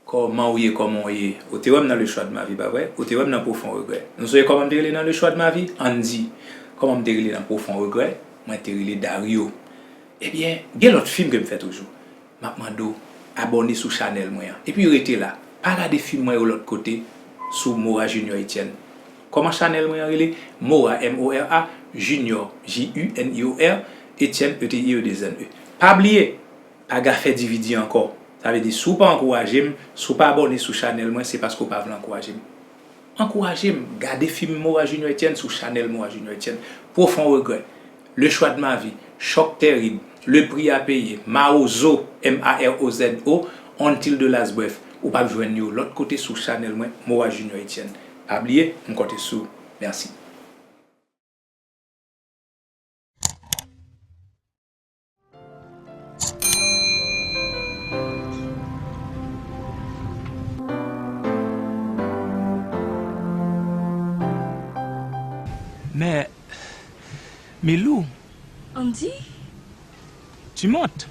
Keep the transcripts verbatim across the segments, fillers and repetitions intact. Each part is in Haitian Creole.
Kòman w ye, kòman w ye? Ou te wè m nan Le Choix de ma vie, pa vre? Ou te wè m nan Profond Regret. Nou sonje kòman m te rele nan Le Choix de ma vie? Andy. Kòman m te rele nan Profond Regret? Mwen te rele Dario. Ebyen, gen lòt fim ke m fè toujou. M ap mande w abòne sou chanèl mwen an. Epi rete la. Pa gade fim mwen yo lòt kote sou Mora Junior Etienne. Kòman chanèl mwen an rele? Mora, M O R A, Junior, J U N I O R, Etienne, E T I E deux N E. Pa bliye, pa ga fè D V D ankò. Sa vle di, si w pa ankouraje m, si w pa abòne sou chanèl mwen, se paske w pa vle ankouraje m. Ankouraje m, gade fim Mora Junior Etienne sou chanèl Mora Junior Etienne. Profond Regret, Le Choix de ma vie, Chòk Tèrib, Le Prix à payer, Mawozo, M A R O Z O, Until the Last Breath. Ou p ap jwenn yo lòt kote sou chanèl mwen, Mora Junior Etienne. Pa bliye, m konte sou ou. Mèsi. Mais, Milou. Andy? Tu montes?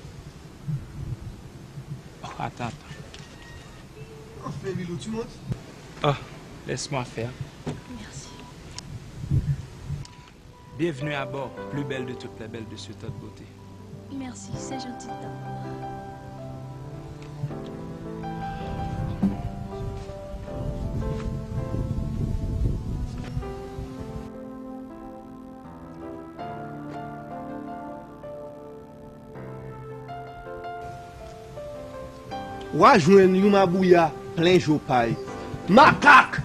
Oh, attends, attends. Enfin, Milou, tu montes? Oh, laisse-moi faire. Merci. Bienvenue à bord, plus belle de toutes les belles de ce tas de beauté. Merci, c'est gentil de ta part. W a jwenn yon mabouya plen jo pay. Makak!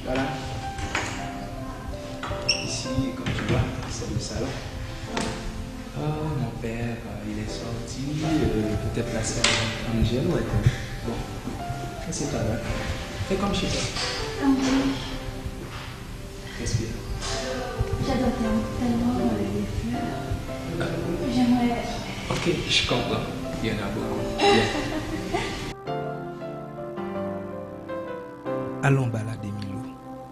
Voilà. Ici, comme tu vois, c'est le salon. Ah, mon père, euh, il est sorti, euh, peut-être la sœur Angel ou était. Bon, c'est pas grave. Fais comme chez toi. Angel. Respire. J'adore tellement, tellement les fleurs. J'aimerais. Ok, je comprends. Il y en a beaucoup. Bien. Allons balader Milou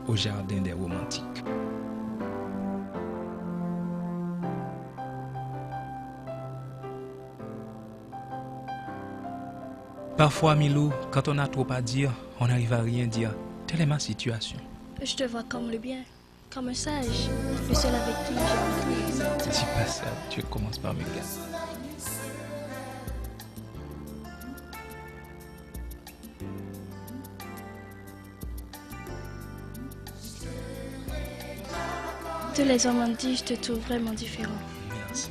au jardin des romantiques. Parfois, Milou, quand on a trop à dire, on n'arrive à rien dire. Telle est ma situation. Je te vois comme le bien, comme un sage, le seul avec qui j'ai envie de vivre. Dis pas ça, tu commences par me gâter. De tous les hommes, Andy, je te trouve vraiment différent. Merci,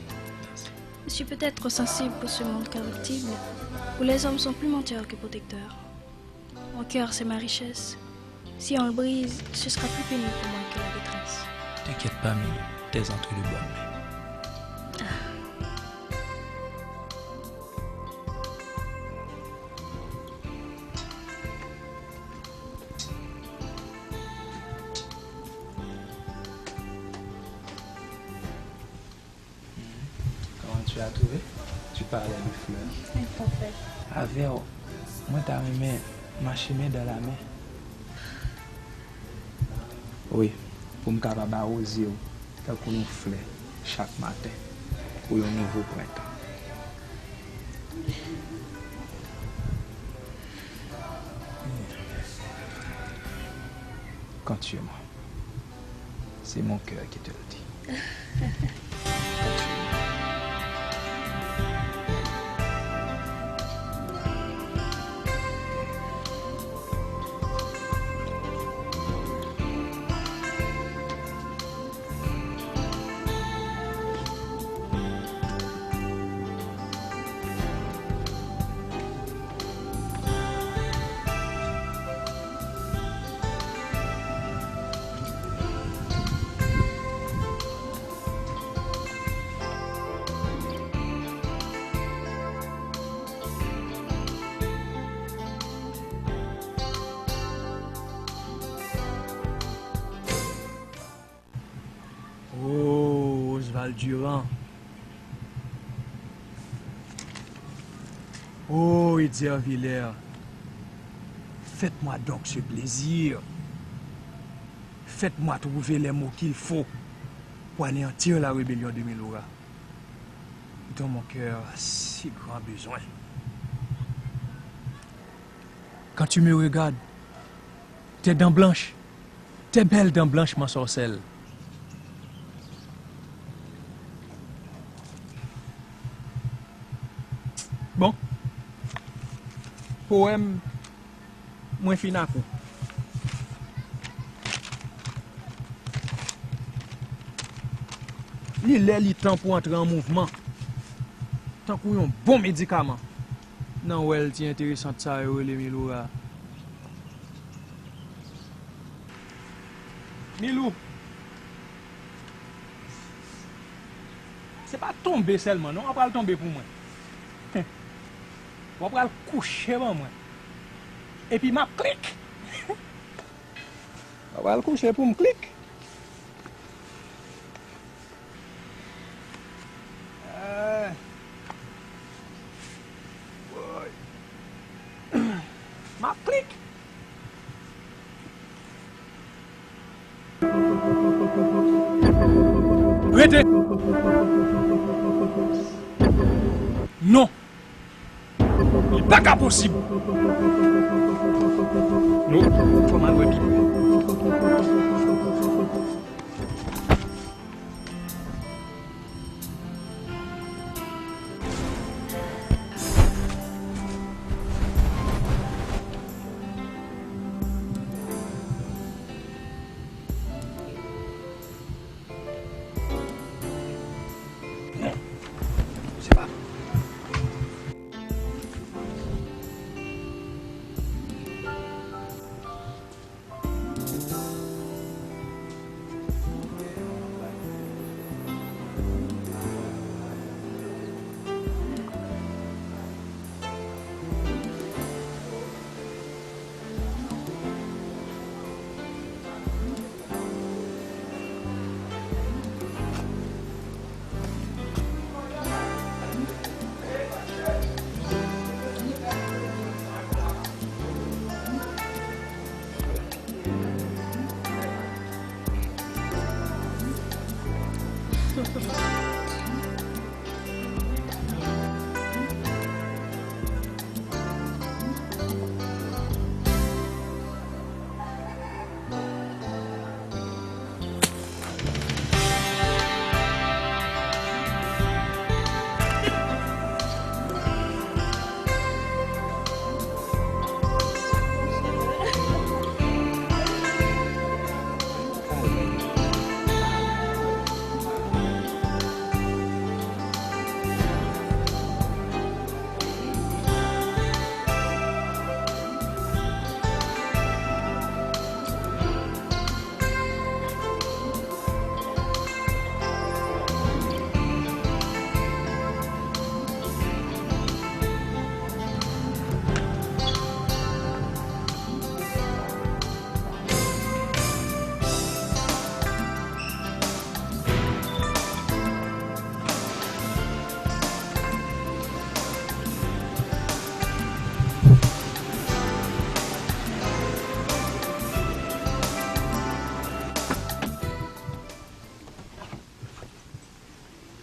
merci. Je suis peut-être trop sensible pour ce monde corruptible, où les hommes sont plus menteurs que protecteurs. Mon cœur, c'est ma richesse. Si on le brise, ce sera plus pénible pour moi que la détresse. T'inquiète pas, Milou, t'es entre de bonnes mains. Ah. Comment tu as trouvé? Tu parlais de fleurs. Wi, pafè. Avè w, mwen ta renmen mache men dan la men. Wi, pou m kapab awoze w tankou yon flè chak maten pou yon nouvo prentan. Quand tu es moi. C'est mon cœur qui te le dit. Oh, Oswald Durand. Oh, Edzer Villers. Faites-moi donc ce plaisir. Faites-moi trouver les mots qu'il faut pour anéantir la rébellion de Milora, dont mon cœur a si grand besoin. Quand tu me regardes, tes dents blanches, tes belles dents blanches m'ensorcellent. Bon. Powèm, mwen fin ak ou. Li lè, li tan pou antre an mouvman, tankou yon bon medikaman, nan wèl ti enteresant sa yo rele Milora. Milou, se pa tonbe sèlman non, w ap pral tonbe pou mwen. W ap pral kouche ban mwen. Epi m ap klik. W ap pral kouche pou m klik. Eh. Woy. M ap klik. Rete. Non. Li pa ka posib. Non. Fò m al wè pi. Non. Se pa.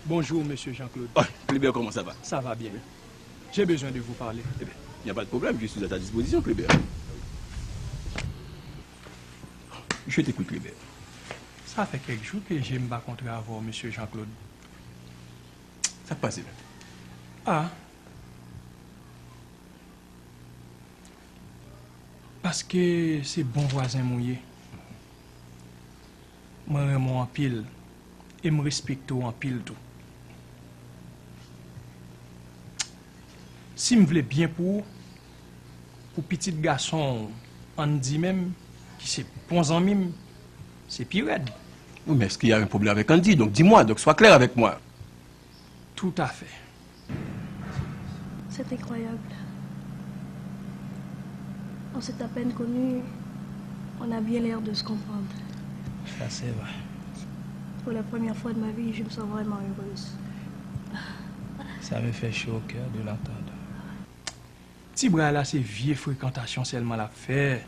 Bonjour, Monsieur Jean-Claude. Oh, Kléber, comment ça va? Ça va bien. J'ai besoin de vous parler. Eh bien, il n'y a pas de problème, je suis à ta disposition, Kléber. Je t'écoute, Kléber. Sa fè kèk jou ke je m pa kontre avè w, mesye Jean-Claude. Sa k pase menm? Ah. Paske se bon vwazen m ou ye. Mwen renmen w anpil e m respekte w anpil tou. Si m vle byen pou ou, pou pitit gason w, Andy menm, ki se bon zanmi m, se pi rèd. Oui, mais est-ce qu'il y a un problème avec Andy? Donc dis-moi, donc sois clair avec moi. Tout à fait. C'est incroyable. On s'est à peine connus, on a bien l'air de se comprendre. Ça, c'est vrai. Pour la première fois de ma vie, je me sens vraiment heureuse. Ça me fait chaud au cœur de l'entendre. Ti bra la se vye frekantasyon sèlman l ap fè.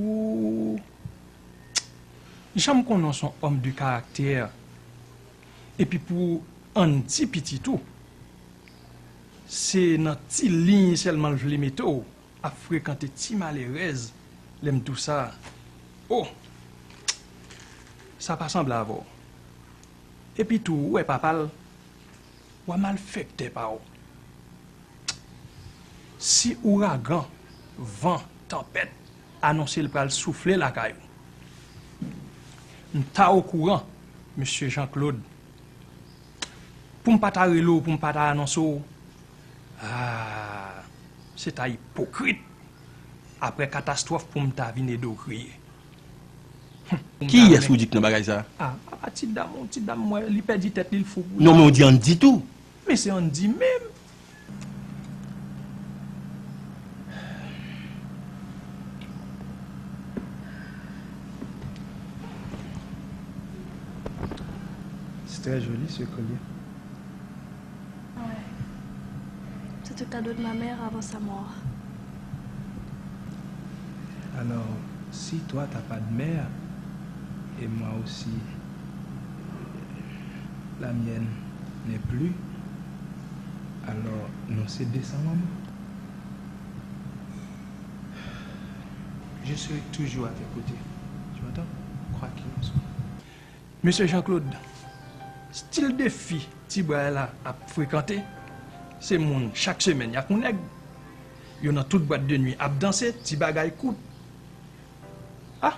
Ou jan m konnen w se yon òm de karaktè. Epi pou Andy pitit ou, se nan ti liy sèlman l vle mete w, ap frekante ti malerèz, lè m di w sa. Oh! Sa pa sanble avè w. Epi tou, ou wè papa l, wa malfektè pa w. Si ouragan, van, tanpèt anonse l pral soufle lakay ou, m ta okouran, mesye Jean-Claude. Pou m pa ta rele w, pou m pa ta anonse w, ah, se ta ipokrit. Apre katastwòf pou m ta vin ede w kriye. Kiyès ou di k nan bagay sa? Ah, apa ti dam, ti dam, mwen, li pèdi tèt li, l fou pou... Non, men ou di Andy tou. Men se Andy menm. C'est très joli ce collier. Ouais. C'est le cadeau de ma mère avant sa mort. Alors, si toi t'as pas de mère, et moi aussi, la mienne n'est plus, alors nous c'est deux sans maman. Je serai toujours à tes côtés. Tu m'entends? Quoi qu'il en soit. Mesye Jean-Claude, stil de fi ti bra la ap frekante, se moun chak semèn y ak yon nèg. Yo nan tout bwat de nwi ap danse, ti bagay kout. Ah!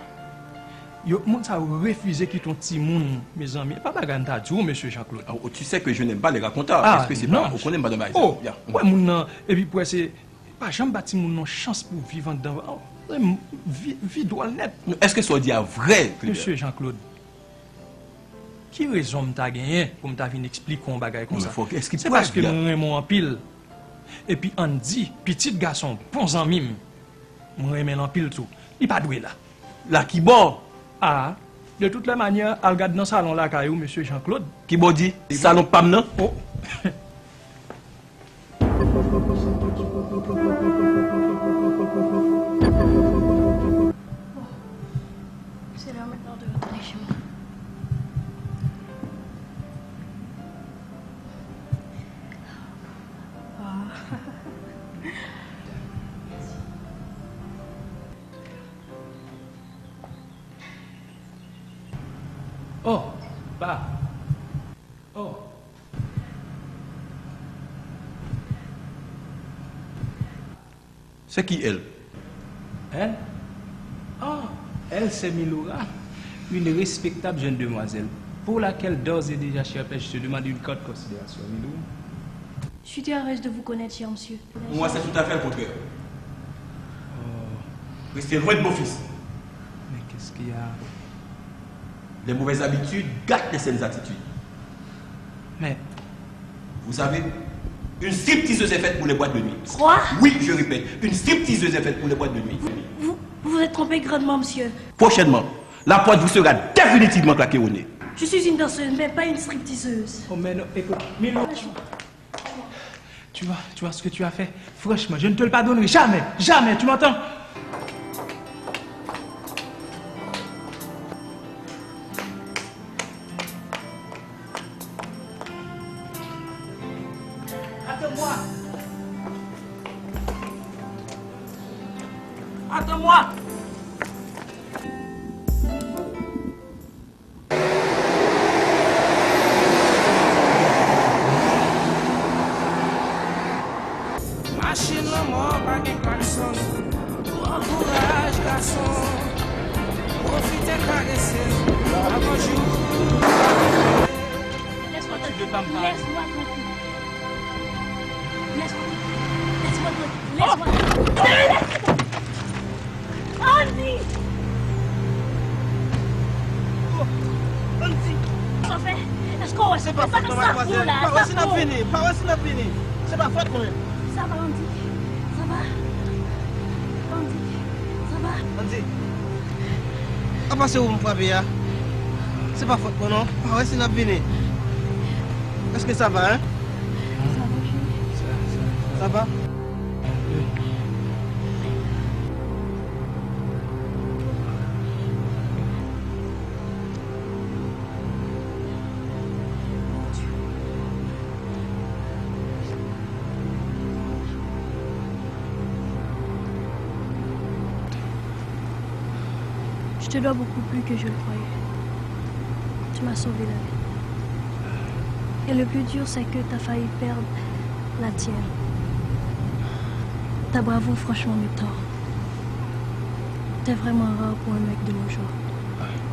Yo, moun sa yo refize kite yon timoun, mezanmi. E pa bagay m ta di w, mesye Jean-Claude. Ah, tu sais que je n'aime pas les raconteurs. Ah, est-ce que c'est pas, non. Ou konnen m pa nan bagay sa. Oh, ya. Wè moun nan, epi pou wè se, pa janm ba timoun nan chans pou viv anndan. Oh, vi, vi dwòl nèt. Non, èske sa w di a vrè, Kléber? Mesye Jean-Claude, ki rezon m ta genyen pou m ta vin eksplike w yon bagay konsa? Non, men fòk, èske... Se paske m renmen w anpil. Epi Andy, pitit gason, bon zanmi m, m renmen l anpil tou. Li pa dwe la. La ki bò? Ah, de toutes les manières, al gad nan salon lakay ou, mesye Jean-Claude. Ki bò di? Salon pa m nan? Oh. C'est l'heure maintenant de retourner chez moi. Ah. Oh, pa. Oh. C'est qui elle? Elle? Oh, elle, c'est Milora, une respectable jeune demoiselle, pour laquelle d'ores et déjà, cher père, je te demande une grande considération, Milou. Je suis très heureuse de vous connaître, cher monsieur. Pour moi, c'est tout à fait le contraire. Oh. Restez loin de mon fils. Mais qu'est-ce qu'il y a? Les mauvaises habitudes gâtent les saines attitudes. Mais... Vous savez, une stripteaseuse est faite pour les boîtes de nuit. Quoi? Oui, je répète, une stripteaseuse est faite pour les boîtes de nuit. Vous, vous, vous vous êtes trompé grandement, monsieur. Prochainement, la porte vous sera définitivement claquée au nez. Je suis une danseuse, mais pas une stripteaseuse. Oh, mais non, écoute, Milou. Tu vois, tu vois ce que tu as fait? Franchement, je ne te le pardonnerai jamais, jamais, tu m'entends? Attends-moi. Attends-moi. Laisse-moi tranquille. Laisse-moi tranquille. Laisse-moi tranquille. Laisse-moi tranquille. Andy! Andy! Sa fè? Èske w wè sa? Se pa fòt mwen, madmwazèl. Pa wè si l ap vini. Pa wè si l ap vini. Se pa fòt mwen. Sa va, Andy? Sa va? Andy? Sa va? Andy? Apa se ou m frape a? Se pa fòt mwen non. Pa wè si l ap vini. Èske sa va, en? Sa va, cheri? Sa va? Je te dois beaucoup plus que je le croyais. Tu m'as sauvé la vie. Et le plus dur, c'est que t'as failli perdre la tienne. Ta bravo, franchement, mais t'as T'es vraiment rare pour un mec de nos jours.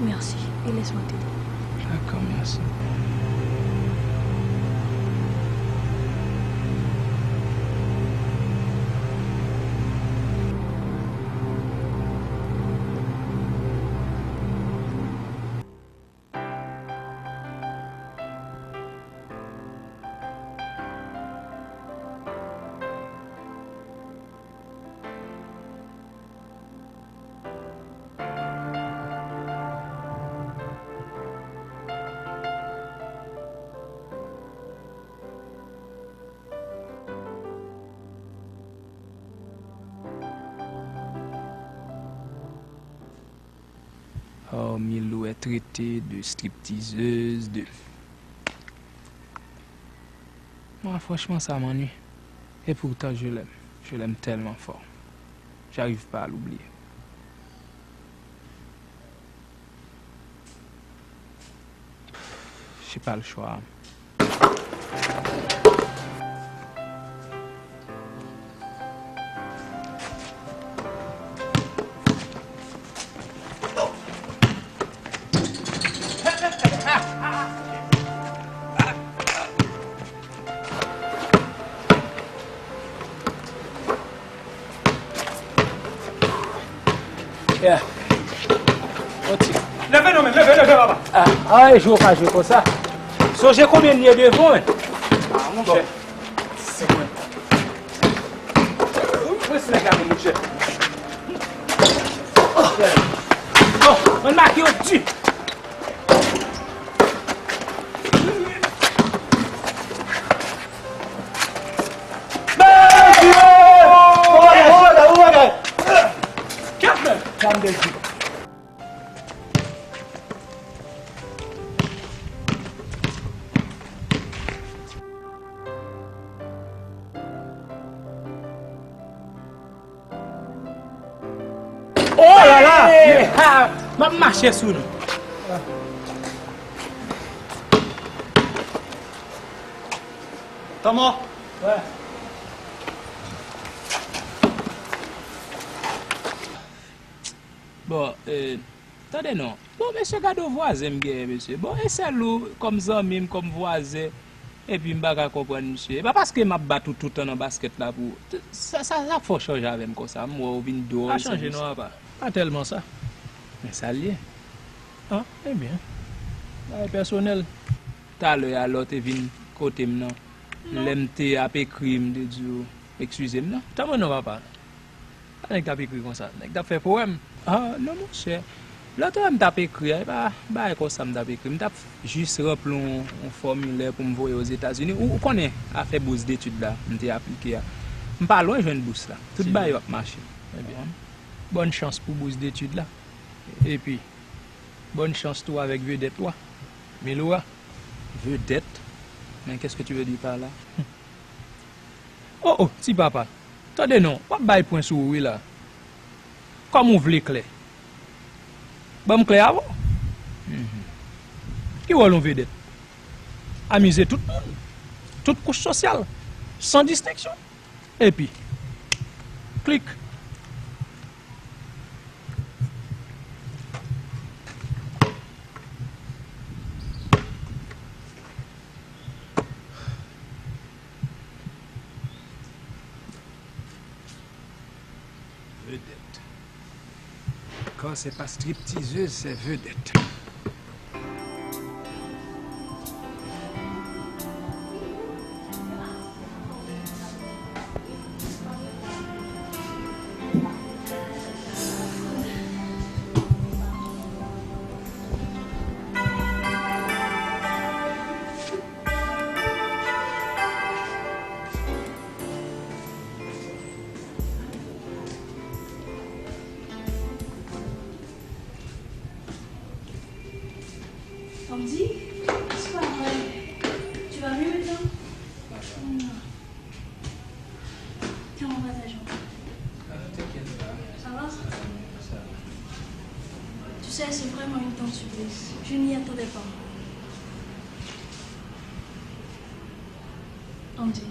Merci et laisse-moi t'aider. D'accord, merci. Oh, Milou est traité de stripteaseuse, de... Moi, franchement, ça m'ennuie. Et pourtant, je l'aime. Je l'aime tellement fort. J'arrive pas à l'oublier. J'ai pas le choix. Yeah. Oti. Leve non, men, leve, leve, papa. Ah, ah, e jwe w ka jwe konsa. Sonje konbyen l ye devan, men. Ah, monchè. Senk mil. Wi, mwen se nèg la, monchè. Bon, mwen make yo di. Oh la la! Hey! Ha! M ap mache sou nou. Tanmò. Wè. Bon, eh, tande non. Bon, mesye, gade yon vwazen m genyen, mesye. Bon, e sèl ou kòm zanmi m, kòm vwazen, epi m pa ka konprann, mesye. E pa paske m ap bat ou toutan nan baskèt la pou ou. Sa, sa, sa fè w chanje avè m konsa. M wè w vin dwòl. Pa chanje non, apa. Pa tèlman sa. Men sa l ye. Ah, ebyen. Bagay pèsonèl. Talè a lè w te vin kote m nan. Non. Lè m te ap ekri, m te di w, eskize m non. Tanpri non, papa. Pa nèg t ap ekri konsa. Nèg t ap fè powèm. Ah, non, monchè. Lòt lè m t ap ekri a, e pa bagay konsa m t ap ekri. M t ap jis ranpli yon, yon fòmilè pou m voye Ozetazini. Ou, ou konnen afè bous detid la, m te aplike a. M pa lwen jwenn bous la. Tout bagay yo ap mache. Ebyen, bòn chans pou bous detid la. Epi, bòn chans tou avèk vedèt ou a, Milou a. Vedèt? Mais qu'est-ce que tu veux dire par là? Oh, oh, ti papa. Tande non, w ap bay pwen sou ou wi la. Kòm ou vle klè. Ban m klè avè w. Mhm. Ki wòl yon vedèt? Amize tout moun, tout kouch sosyal, san distenksyon. Epi, klik. Quand c'est pas stripteaseuse, c'est vedette. Andy, c'est pas vrai. Tu vas mieux maintenant? Comment va ta jambe? Ah, t'inquiète pas. Ça va? Ça va. Tu sais, c'est vraiment une grande surprise. Je n'y attendais pas. Andy,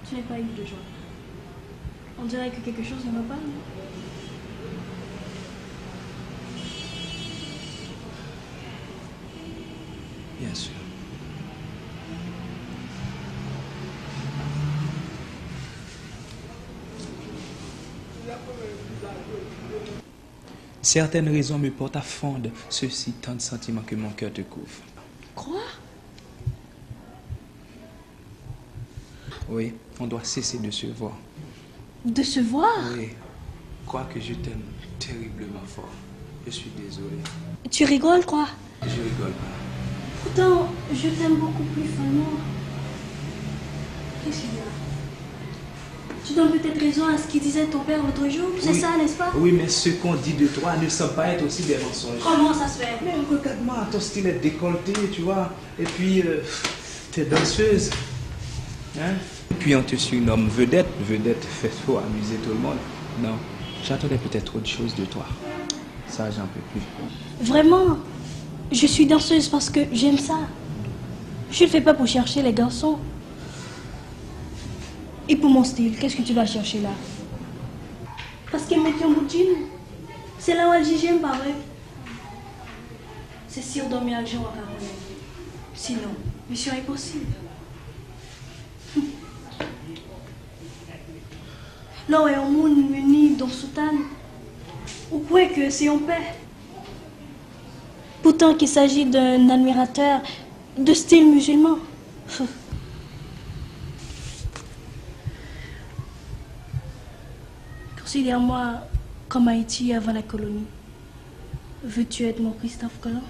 tu n'es pas ivre de joie? On dirait que quelque chose ne va pas, non? Bien sûr. Certaines raisons me portent à fonder ce si tendre sentiment que mon cœur te couvre. Quoi? Oui, on doit cesser de se voir. De se voir? Oui. Quoique je t'aime terriblement fort. Je suis désolé. Tu rigoles, quoi? Je rigole pas. Pourtant, je t'aime beaucoup plus follement. Qu'est-ce qu'il y a? Tu donnes peut-être raison à ce qu'il disait ton père l'autre jour, c'est ça, n'est-ce pas? Oui, mais ce qu'on dit de toi ne semble pas être aussi des mensonges. Comment ça se fait? Mais regarde-moi, ton style est décolleté, tu vois. Et puis, euh, t'es danseuse. Hein? Et puis on te surnomme vedette. Vedette fait pour amuser tout le monde. Non, j'attendais peut-être autre chose de toi. Ça, j'en peux plus. Vraiment, je suis danseuse parce que j'aime ça. Je ne fais pas pour chercher les garçons. Et pour mon style, qu'est-ce que tu vas chercher là? Paske m met yon bout jean, se la w al jije m, pa vre? Se si w dòmi ak Jean w ap ka konnen. Sinon, misyon enposib. Lè w wè yon moun mini d on soutane, ou kwè ke se yon pè. Pourtant qu'il s'agit d'un admirateur de style musulman. Considère-moi comme Haïti avant la colonie. Veux-tu être mon Christophe Colomb?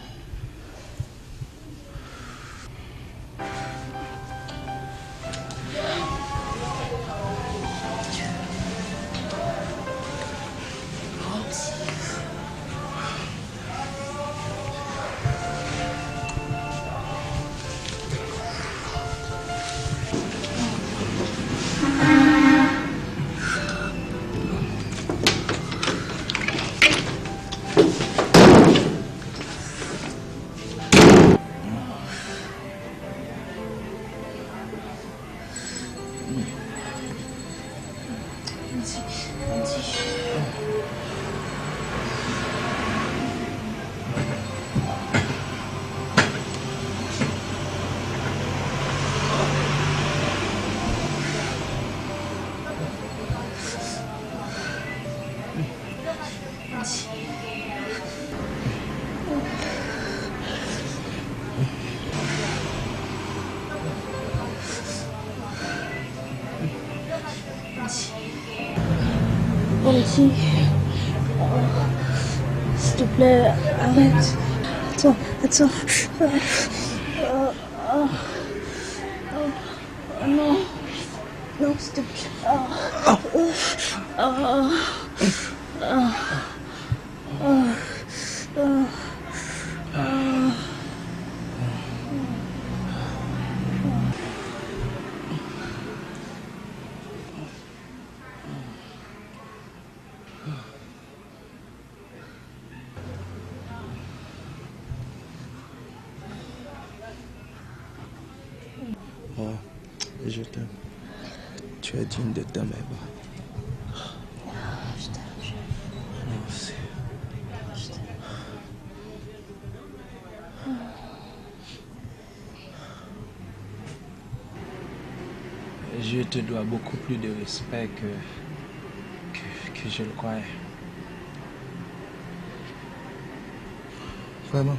Andy, s'il te plaît, arrête. Attends, attends. Non. Non, s'il te plaît. Ah. Ah. Ah. Ah. Ah. Oh, je t'aime. Tu es digne d'être dans mes bras. Je t'aime, je t'aime. Merci. Je t'aime. Je te dois beaucoup plus de respect que, que, que je le croyais. Vrèman.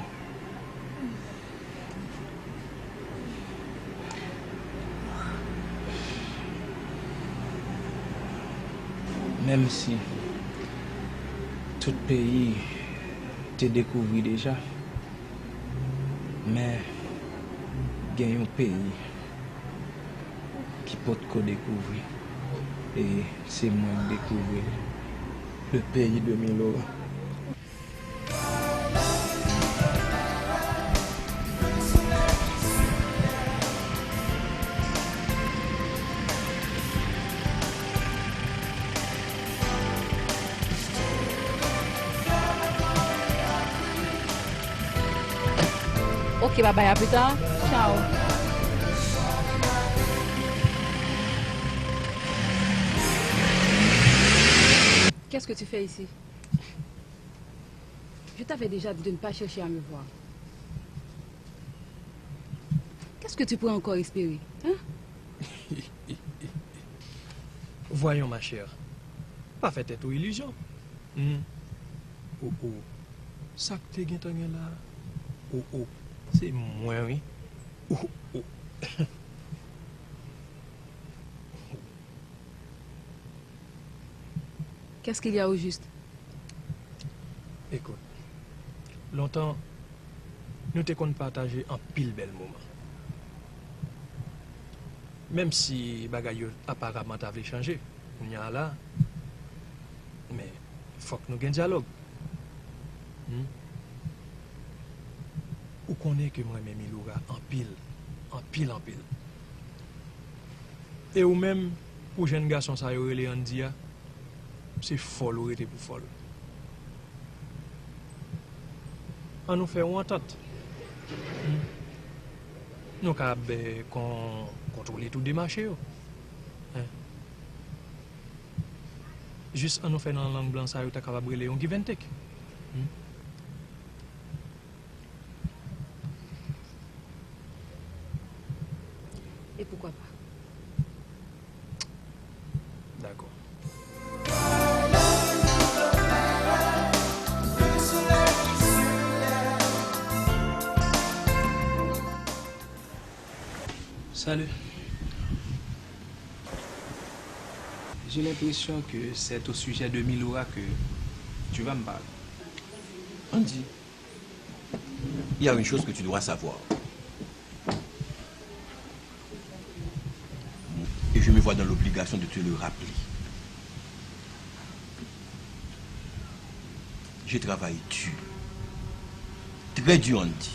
Menm si tout peyi te dekouvri deja, men gen yon peyi ki potko dekouvri. E se mwen k dekouvri l. Le pays de Milora. Ok, bye bye, à plus tard. Ciao. Qu'est-ce que tu fais ici? Je t'avais déjà dit de ne pas chercher à me voir. Qu'est-ce que tu pourrais encore espérer, hein? Voyons, ma chère, pa fè tèt ou ilizyon. Hmm. Oh, oh. Sa k te gentan gen la? Oh, oh. Se mwen, wi. Oh, oh. Qu'est-ce qu'il y a au juste? Ekout, lontan, nou te konn pataje anpil bèl moman. Menm si bagay yo aparaman ta vle chanje, kounye a la, men fòk nou gen dyalòg. Hmm? Ou konnen ke m renmen Milora anpil, anpil, anpil. E ou menm, pou jèn gason sa yo rele Andy a, se fòl ou rete pou fòl. An nou fè yon antant. Hmm? Nou kab, eh, kon-, kontwole tou de mache yo. Hein? Jis an nou fè nan lang blan sa yo ta kapab rele yon give and take. Hmm? Et pourquoi pas? Dakò. Salut. J'ai l'impression que c'est au sujet de Milora que tu vas me parler. Andy, il y a une chose que tu dois savoir. Et je me vois dans l'obligation de te le rappeler. J'ai travaillé dur, très dur, Andy,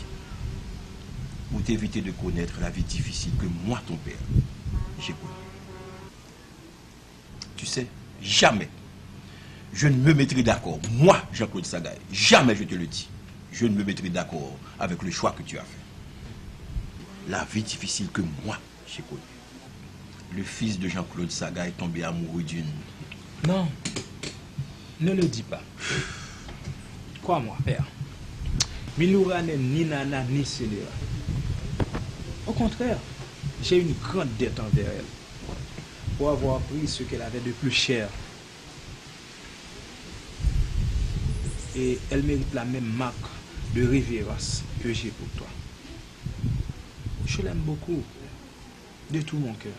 pour t'éviter de connaître la vie difficile que moi, ton père, j'ai connue. Tu sais, jamais je ne me mettrai d'accord, moi, Jean-Claude Sagaye, jamais, je te le dis, je ne me mettrai d'accord avec le choix que tu as fait. La vie difficile que moi, j'ai connue. Le fils de Jean-Claude Sagaye est tombé amoureux d'une... Non, ne le dis pas. Crois-moi, père, Milora n'est ni Nana ni Scélérat. Au contraire, j'ai une grande dette envers elle pour avoir pris ce qu'elle avait de plus cher. Et elle mérite la même marque de révérence que j'ai pour toi. Je l'aime beaucoup, de tout mon cœur.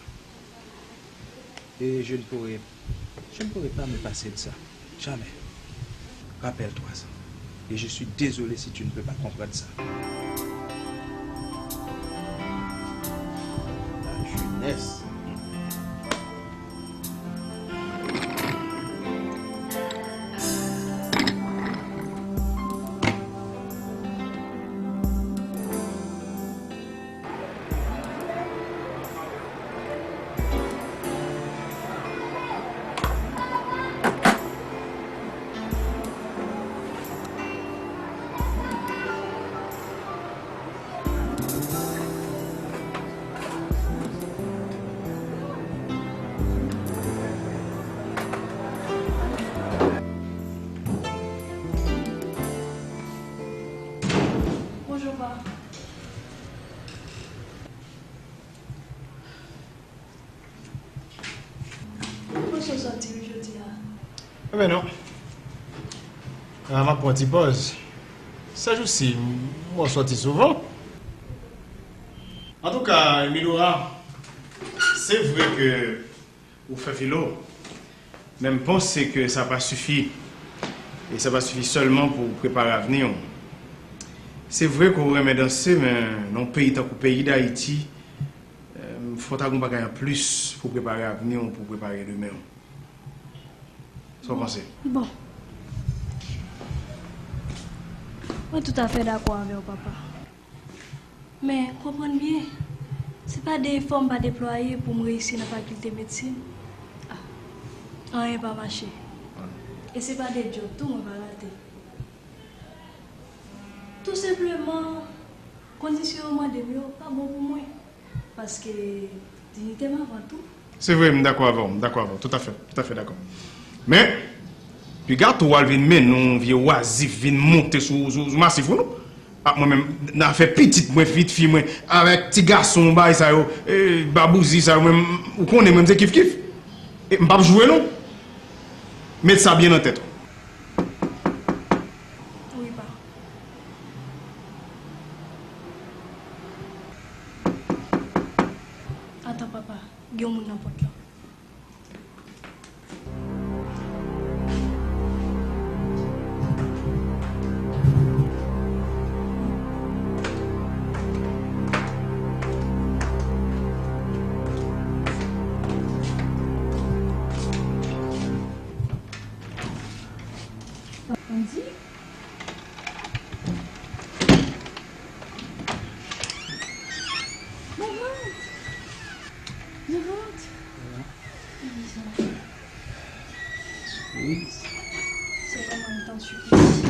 Et je ne pourrai, je ne pourrai pas me passer de ça. Jamais. Rappelle-toi ça. Et je suis désolé si tu ne peux pas comprendre ça. La jeunesse. Bonjou, pa. Ou panse w sòti wi jodi a? Enben non. Ah, m ap pran ti pòz. Sèjousi, m wè w sòti souvan. Antouka, Milora, se vre ke ou fè filo, men m panse ke sa pa sifi. E sa pa sifi sèlman pou w prepare avni w. Se vre ke w renmen danse, men nan yon peyi tankou peyi Dayiti, eh, fò w ta gen yon bagay anplis pou w prepare avni w, pou w prepare demen w. Sa w panse? Bon. Mwen toutafè dakò avè w, papa. Men, konprann byen, si pa de efò m pa deplwaye pou m reyisi nan fakilte medsin, ah, anyen pa mache. E se pa de djòb tou mwen pa rate. Tou senpleman, kondisyon yo mande m yo pa bon pou mwen. Paske diyite m avan tou. Se vre, m dakò avè w, m dakò avè w, toutafè, toutafè dakò. Men, piga tou w al vin mennen yon vye wazif vin monte sou, sou, sou masif ou non. A, mwen menm, nan afè pitit mwen, pitit fi mwen, avèk ti gason, bagay sa yo, e, babouzi sa yo, mwen, ou konnen, mwen, m se kif kif. E m p ap jwe non. Met sa byen nan tèt ou. Wi, pa. Atan, papa, gen yon moun nan pòt la. Andy? Mwen rant! Mwen rant! Wi. Se vrèman yon tan sipriz.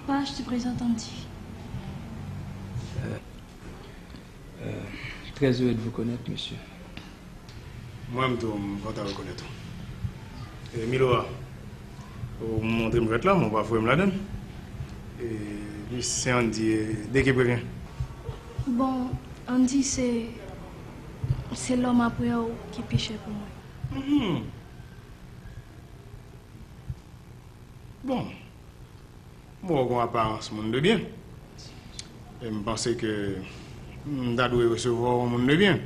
Paj te prezante Andy. Euh, très heureux de vous connaître, monsieur. Mwen menm tou, m kontan rekonèt ou. E, Milora, ou montre m jwèt la, men ou pa foure m ladan l. E, wi, se Andy, e, de qui prévient? Bon, Andy, se, se lòm apre w ki pi chè pou mwen. Mhm. Bon. M wè w gen yon aparans moun de byen. E m panse ke m ta dwe resevwa w yon moun de byen.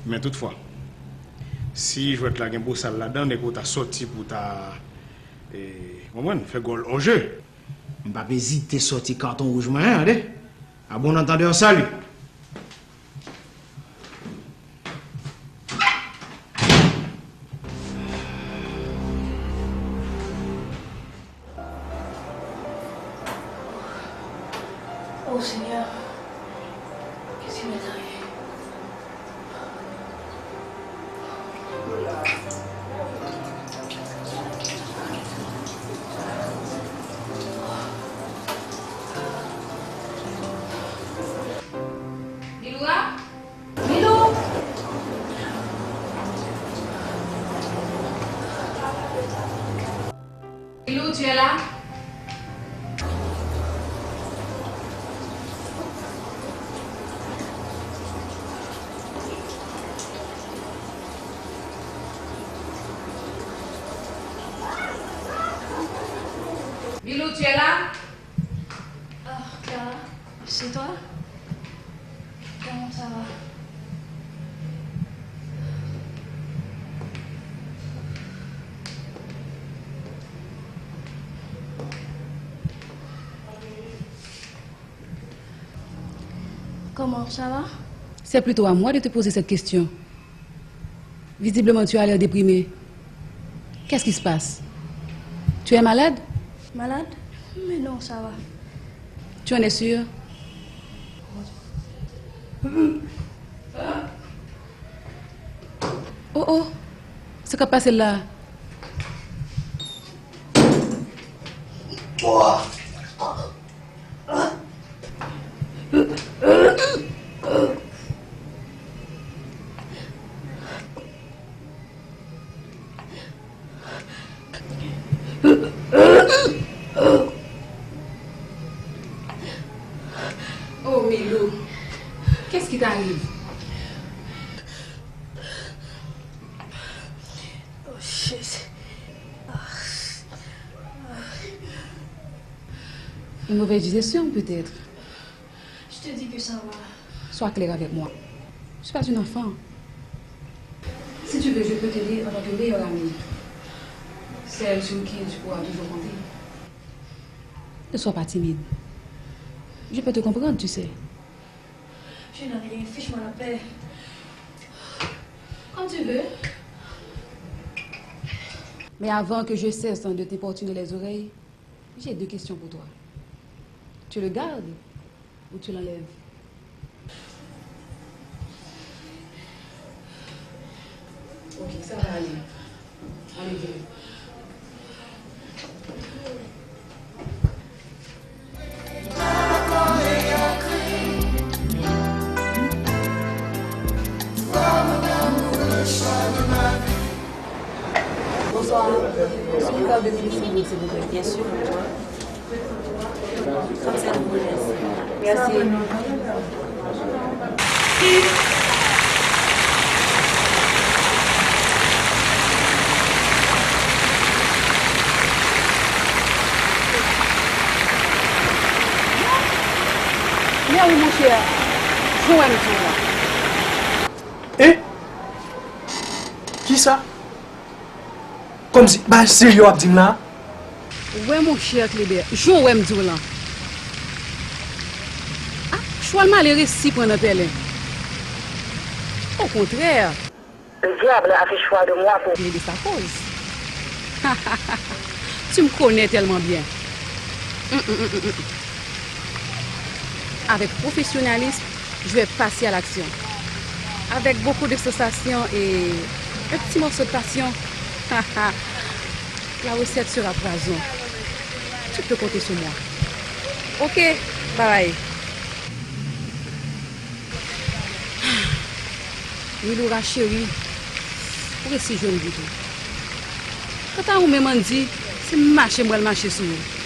Men toutfwa, si jwèt la gen bosal ladan l, e ke w ta sòti pou w ta, e, konprann, fè gòl hors jeu. M p ap ezite sòti katon wouj mwen an, tande? À bon entendeur, salut! Oh Seigneur, qu'est-ce qui m'est arrivé? Milou a? Milou! Milou, tu es là? Milou, tu es là? Ah, Clara, c'est toi? Comment ça va? Comment ça va? C'est plutôt à moi de te poser cette question. Visiblement, tu as l'air déprimé. Qu'est-ce qui se passe? Tu es malade? Malade? Mais non, ça va. Tu en es sûr? Oh oh, sa k ap pase la? T'arrive. Oh, shit. Ah. Une mauvaise digestion, peut-être. Je te dis que ça va. Sois clair avec moi. Je suis pas une enfant. Si tu veux, je peux t'aider en tant que meilleure amie. Celle sur qui tu pourras toujours compter. Ne sois pas timide. Je peux te comprendre, tu sais. Je n'en ai rien fichement à faire. Quand tu veux. Mais avant que je cesse de t'importuner les oreilles, j'ai deux questions pour toi. Tu le gardes ou tu l'enlèves? Ok, ça va aller. Allez, viens. Bonsoir. Est-ce que vous avez de l'huile, s'il vous plaît? Bien sûr, bonjour. Comme ça, vous voulez. Merci. Mèwi, monchè, jan w wè m di w la. E? Kisa? Kòmsi, bagay serye w ap di m la? Wè, monchè Kleber, jan w wè m di w lan. Ah, chwal male resi pran nan pèlen. Okontrè. Le diable a fait choix de moi pour régler sa cause. Tu me connais tellement bien. Mm, mm, mm, mm, mm. Avec professionnalisme, je vais passer à l'action. Avec beaucoup de sensations et un petit morceau de passion, la recette sera poison. Tu peux compter sur moi. Ok, bye. Miloura cheri, ou resi jwenn bouton. Kanta ou menm, Andy, se mache m pral mache sou ou.